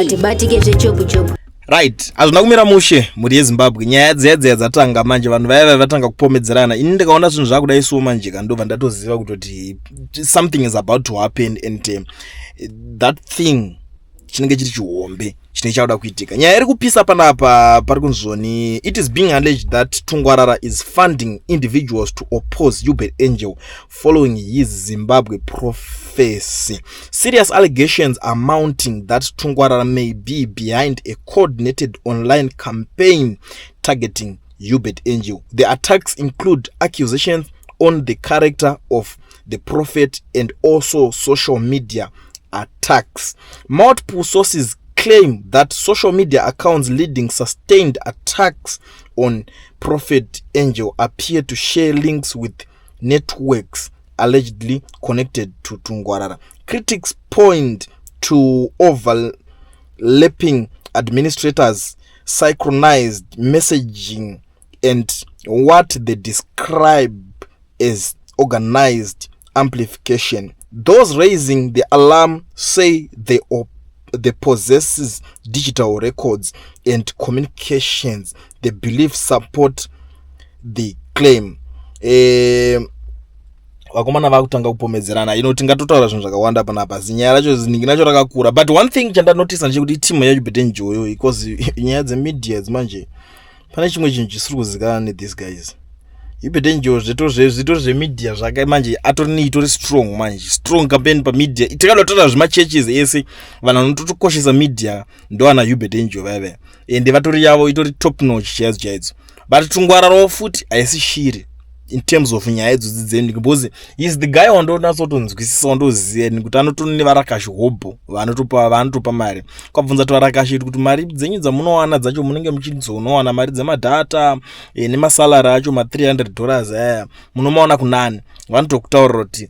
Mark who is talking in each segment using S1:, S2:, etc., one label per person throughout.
S1: Hatibatike zvechopu chopu.
S2: Right, hazvina kumira mushe, mhuri yeZimbabwe. Nyaya dziya dziya dzatanga manje. Vanhu vaya vaya vatanga kupomedzerana. Ini ndikaona zvinhu zvakudai so manje ka, ndobva ndatoziva kutoti something is about to happen and that thing chinenge chiri chihombe chinenge chakuda kuitika. Nyaya iri kupisa panapa pari kunzvoni, it is being alleged that Tungwarara is funding individuals to oppose Uebert Angel following his Zimbabwe prophecy. Serious allegations are mounting that Tungwarara may be behind a coordinated online campaign targeting Uebert Angel. The attacks include accusations on the character of the prophet and also social media attacks. Multiple sources claim that social media accounts leading sustained attacks on Prophet Angel appear to share links with networks allegedly connected to Tungwarara. Critics point to overlapping administrators, synchronized messaging and what they describe as organized amplification. Those raising the alarm say they possesses digital records and communications they believe support the claim. Vakomana vakutanga kupomedzerana. Ino tingatotaura zvinhu zvakawanda panapa. Zinyaya racho, zinhingi racho rakakura, but one thing chandanotisa ndechekuti itimu yacho Angel, because nyaya dzemedia dzimanje pane chimwe chinhu chisiri kuzikanwa nethese guys. Uebert Angel zvito zvemedia zvake manje atori neitori strong manje, strong campaign pamedia. Tikada kutaura zvemachurches ese, vanhu vanototokoshesa media ndo ana Uebert Angel vaya vaya, ende vatori yavo itori top notch chaidzo chaidzo. But Tungwararawo futi haisi shiri in terms of nyaya idzodzi dzendi, because is the guy wandonatsotonzwisisa, wandoziva nekuti anotori nevarakashi hobho vaanotopa mari. Kwabvunza kuti varakashi kuti mari dzenyu dzamunowana dzacho munenge muchizonowana mari dzemadhata nemasalary acho ma300 dollars aya munomaona kunani? Vanotokutaurira kuti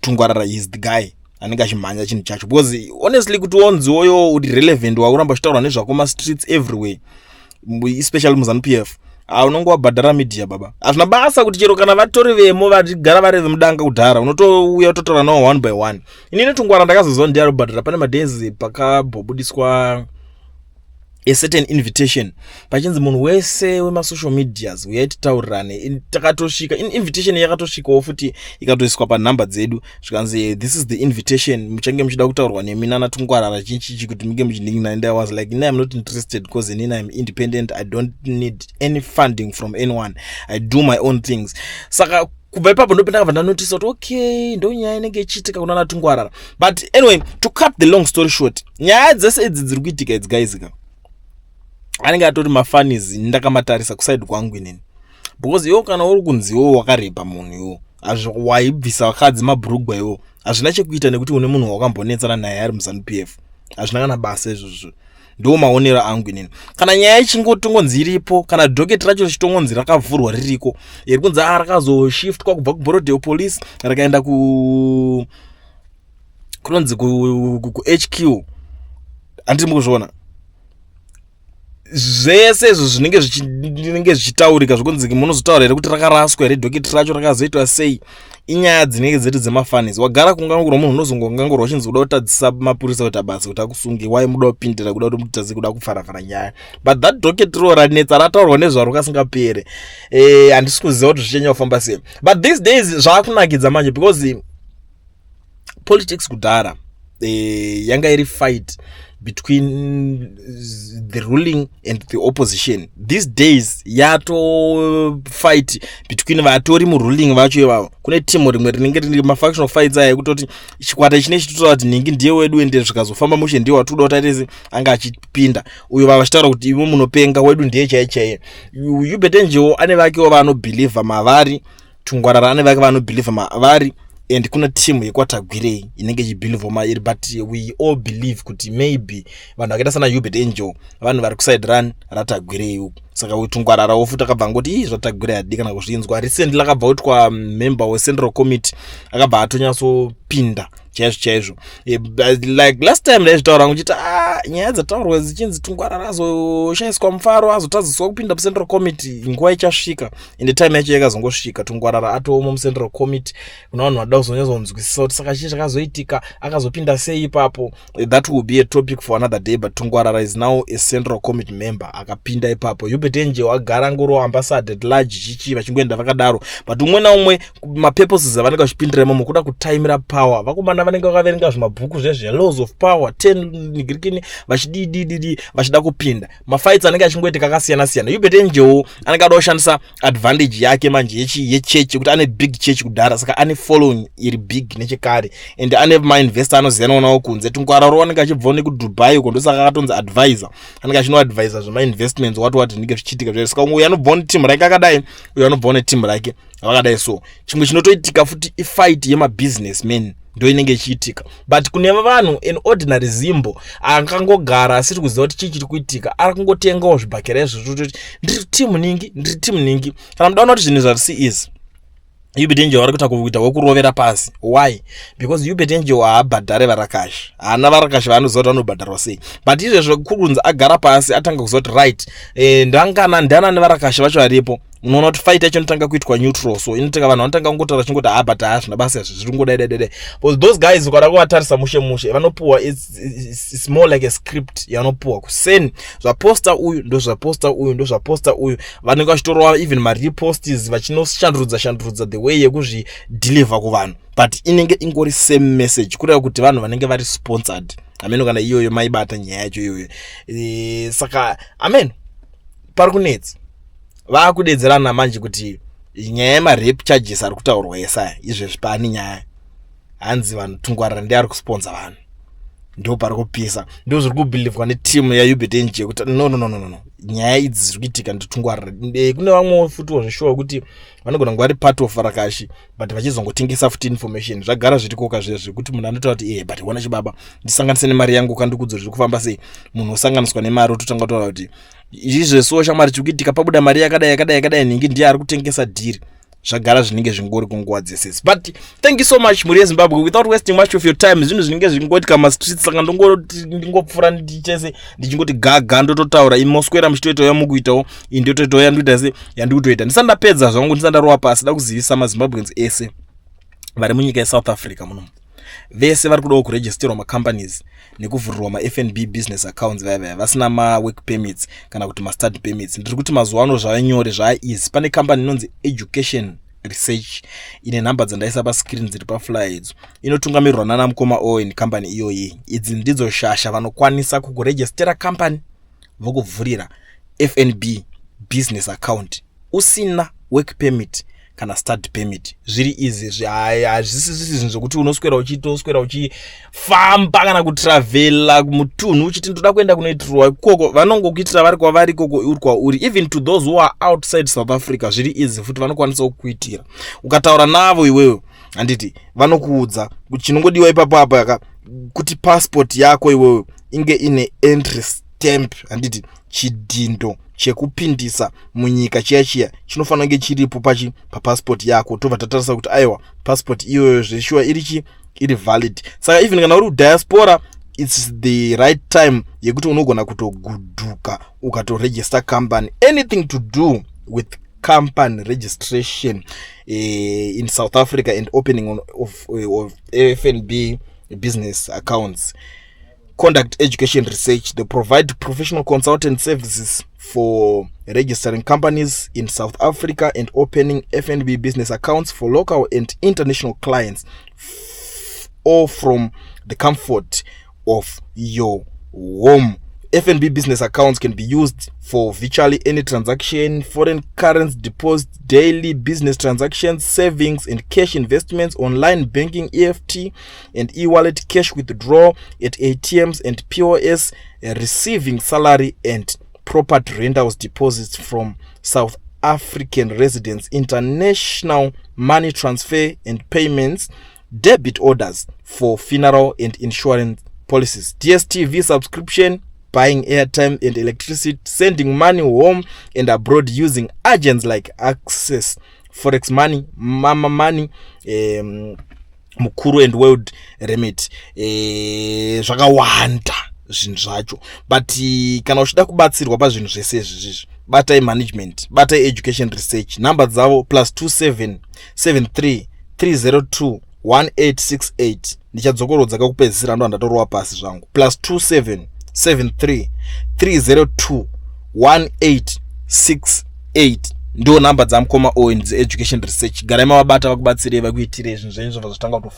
S2: Tungwarara is the guy anenge achimhanya chinhu chacho, because honestly kuti wonziwoyo uri relevant, wakuramba uchitaurwa nezvako mastreets everywhere, especially muZANU PF, unonge wabhadhara media baba. Hazvina basa kuti chero kana vatori vemo vachigara vari vemudanga kudhara, unotouya utotaura navo one by one. Inini Tungwara ndakazoziva ndiye arikubhadhara pane madays pakambobudiswa a certain invitation pachinzi munhu wese wemasocial medias uyai titaurirane. Takatosvika, invitation yakatosvikawo futi, ikatoiswa panhamba dzedu, zvikanzi, "This is the invitation, muchange muchida kutaurwa nemi nana Tungwarara chinchichi kuti munge muchiningina." And I was like, "Ini I'm not interested because inini I'm independent. I don't need any funding from anyone. I do my own things." Saka kubva ipapo ndope ndakabva ndanotisa kuti okay, ndo nyaya inenge ichiitika kuna naTungwarara. But anyway, to cut the long story short, nyaya dzese idzi dziri kuitika idzi, guys ka, anenge atori mafunnies ndakamatarisa kuside kwangu inini, because iwo kana uri kunzi iwo wakarepa munhu, iwo waibvisa vakadzi mabhurugwa, iwo hazvina chekuita nekuti une munhu wakambonetsana naye ari muZANU PF. Hazvina kana basa izvozvo. Ndo maonero angu inini. Kana nyaya ichingotongonzi iripo, kana docket racho richitongonzi rakavhurwa ririko, iri kunzi a rakazoshiftwa kubva kuBorrowdale Police rakaenda ku kunonzi kuHQ, handiri mukuzviona zvese izvo zvinenge zvichitaurika zvokunzi munozotaura here kuti rakaraswa here docket racho, rakazoitwa sei, inyaya dzinenge dziri dzemafunnies. Wagara kungangurwa munhu, unozongongangurwa uchinzi kuda kutadzisa mapurisa kuita basa kuti akusunge. Wai muda kupindira kuda kuti mutadze kuda kufarafara nyaya? But that docket ro ranetsa, rataurwa nezvaro kasingapere. Handisi kuziva kuti zvichanyanya kufamba sei, but these days zvaakunakidza manje, because politics kudhara yanga iri fight between the ruling and the opposition. These days yato fight between vatori muruling vacho ivavo. Kune timu rimwe rinenge riri mafactional fights aya ekutoti chikwata chine chitotaura kuti nhingi ndiye wedu, ende zvikazofamba mushe ndiye watinoda kuti aitese anga achipinda uyo, vava vachitaura kuti ivo munopenga, wedu ndiye chaiye chaiye. Uebert Angel ane vakewo vaanobhilivha mavari, Tungwarara ane vake vaanobhilivha mavari, and kuna team yekwaTagwirei inenge ichibhilivha mairi. But we all believe kuti maybe vanhu vakaita sana Uebert Angel, vanhu vari kuside run raTagwirei uku. Saka Tungwararawo futi akabva angoti, "Ii, zvaTagwirei hadi kana kuzvinzwa." Recently akabva kuitwa member wecentral committee, akabva atonyatsopinda chaizvo chaizvo. Like last time ndaizvitaura nguchiti, ah, nyaya dzataurwa dzichinzi Tungwarara azoshayiswa mufaro, azotadziswa kupinda mucentral committee, nguva ichasvika. Ende time yacho yakazongosvika, Tungwarara atomo mucentral committee. Kuna vanhu vada kuzonyatsonzwisisa kuti saka chii chakazoitika, akazopinda sei ipapo. That will be a topic for another day, but Tungwarara is now a central committee member, akapinda ipapo. Uebert Angel agara ngoro ambassador at large, chichi vachingoenda vakadaro. But umwe naumwe mapurposes avanenge vachipindira imomo kuda kutaimira power. Vakomana vanenge vakaverenga zvimabhuku zvezve laws of power 10 nigirikini, vachididididi vachida kupinda. Mafights anenge achingoitika akasiyana siyana. Uebert Angel anenge ada kushandisa advantage yake manje yechechi, kuti ane big church kudhara, saka ane following iri big nechekare, and ane mainvestor anoziyanwa nawo kunze. Tungwararo anenge achibvawo nekuDubai uko, ndosaka akatonzi advisor, anenge achinoadvisa zvemainvestments, what what zvinenge zvichiitika zvaizvo. Saka uyu anobvawo neteam rake akadai, uyu anobvawo neteam rake vakadai. So chimwe chinotoitika futi ifight yemabusinessmen, ndo inenge ichiitika. But kune vanhu, an ordinary Zimbo akangogara asiri kuziva kuti chii chiri kuitika, ari kungotengawo zvibhakera izvozvo, toti ndiri timu ningi, ndiri timu ningi. Kana mudaona kuti zvinhu zvarisi easy, Uebert Angel vari kuita kuita wekurovera pasi. Why? Because Uebert Angel haabhadhare varakashi, haana varakashi vaanoziva kuti vanobhadharwa sei. But izvezvo kurunzi agara pasi, atanga kuziva kuti right, ndangana ndianani varakashi vacho varipo. Unoona kuti fight yacho inotanga kuitwa neutral, so inotanga vanhu vanotanga kungotaura chingoti, "Ha, but hazvina basa izvi, zviri kungodai dai dai." Because those guys, ukada kuvatarisa mushe mushe, vanopuwa, it's more like a script yanopuwa kuseni. Zvaposta uyu ndo zvaposta uyu, ndo zvaposta uyu. Vanenge vachitorova even mareposts, vachinoshandurudza shandurudza the way yekuzvideliver kuvanhu, but inenge ingori same message, kureva kuti vanhu vanenge vari sponsored. Ameno kana iyoyo maibata nyaya yacho iyoyo. Saka amen, pari kunetsa, vaakudedzerana manje kuti nyaya yemarape charges ari kutaurwa yesaya izvezvi, paani nyaya hanzi vanhu Tungwarara ndiye ari kusponsa vanhu, ndo pari kupisa. Ndo zviri kubhilivhwa netimu yaUebert Angel kuti no, no, no, no, no, nyaya idzi dziri kuitika ndiTungwarara. Kune vamwewo futiwo zveshuwa kuti vanogona kunge vari part of varakashi, but vachizongotengesa futi information. Zvagara zvirikoka zvezvo zvekuti munhu anotaura kuti, "But ona chibaba, ndisanganise nemari yangu, kandikudzo zviri kufamba sei." Munhu osanganiswa nemari, ototanga kutaura kuti izvezviwo shamwari chiri kuitika, pabuda mari yakadai yakadai yakadai, nhingi ndiye ari kutengesa dhiri. Zvagara zvinenge zvingori kunguva dzesesi. But thank you so much, mhuri yeZimbabwe. Without wasting much of your time, zvinhu zvinenge zvingoitika mastreets, saka ndingopfuura ndichese ndichingoti gaga, ndototaura. Imoswera muchitoitawo yamukuitawo, iyi ndotoitawo yandoita se yandikutoita. Ndisati ndapedza zvangu, ndisati ndarova pasi, da kuzivisa maZimbabweans ese vari munyika yeSouth Africa munomu, vese vari kudawo kuregisterwa macompanies nekuvhurirwa maFNB business accounts, vaya vaya vasina mawork permits kana kuti mastudy permits. Ndiri kuti mazuva ano zvava nyore, zvaa easy. Pane kambani inonzi Education Research, ine nhamba dzandaisa pascreen dziri paflyer idzo, inotungamirirwa nana mukoma Owen. Kambani iyoyi, idzi ndidzo shasha, vanokwanisa kukurejistera kambani, vokuvhurira FNB business account usina work permit kana study permit. Zviri easy, hazvisi zvisi zvinhu zvokuti unoswera uchitoswera uchifamba kana kutravhela mutunhu uchiti ndoda kuenda kunoitirwa ikoko. Vanongokuitira vari kwavari ikoko, uri kwauri. Even to those who are outside South Africa, zviri easy futi, vanokwanisa kukuitira ukataura navo iwewe, handiti? Vanokuudza chinongodiwa ipapo apa kuti passport yako iwewe inge ine entry stamp, handiti? Chidhindo chekupindisa munyika chiya chiya chinofanira kunge chiripo pachi papassport yako. Tobva tatarisa kuti aiwa, passport iyoyo zveshuwa iri chi iri valid. Saka even kana uri kudiaspora, it's the right time yekuti unogona kutogudhuka ukatoregister company. Anything to do with company registration in South Africa and opening of FNB business accounts, conduct Education Research. They provide professional consultant services for registering companies in South Africa and opening FNB business accounts for local and international clients, all from the comfort of your home. FNB business accounts can be used for virtually any transaction: foreign currency deposit, daily business transactions, savings and cash investments, online banking, EFT and e-wallet, cash withdrawal at ATMs and POS, receiving salary and property rentals deposits from South African residents, international money transfer and payments, debit orders for funeral and insurance policies, DStv subscription. Buying airtime and electricity, sending money home and abroad using agents like Access Forex Money, Mama Money, Mukuru and World Remit. Zvakawanda zvinhu zvacho, but kana uchida kubatsirwa pazvinhu zvese izvi zvizvi, batai management, batai Education Research. Nhamba dzavo +27 73 302 1868. Ndichadzokorodza kakupedzisira, ndo handatorova pasi zvangu. +27 73 302 1868 ndo nhamba dzamukoma Owen dzeEducation Research. Garai mavabata, vakubatsirei, vakuitirei zvinhu zvenyu zvobva zvotanga kutofamba.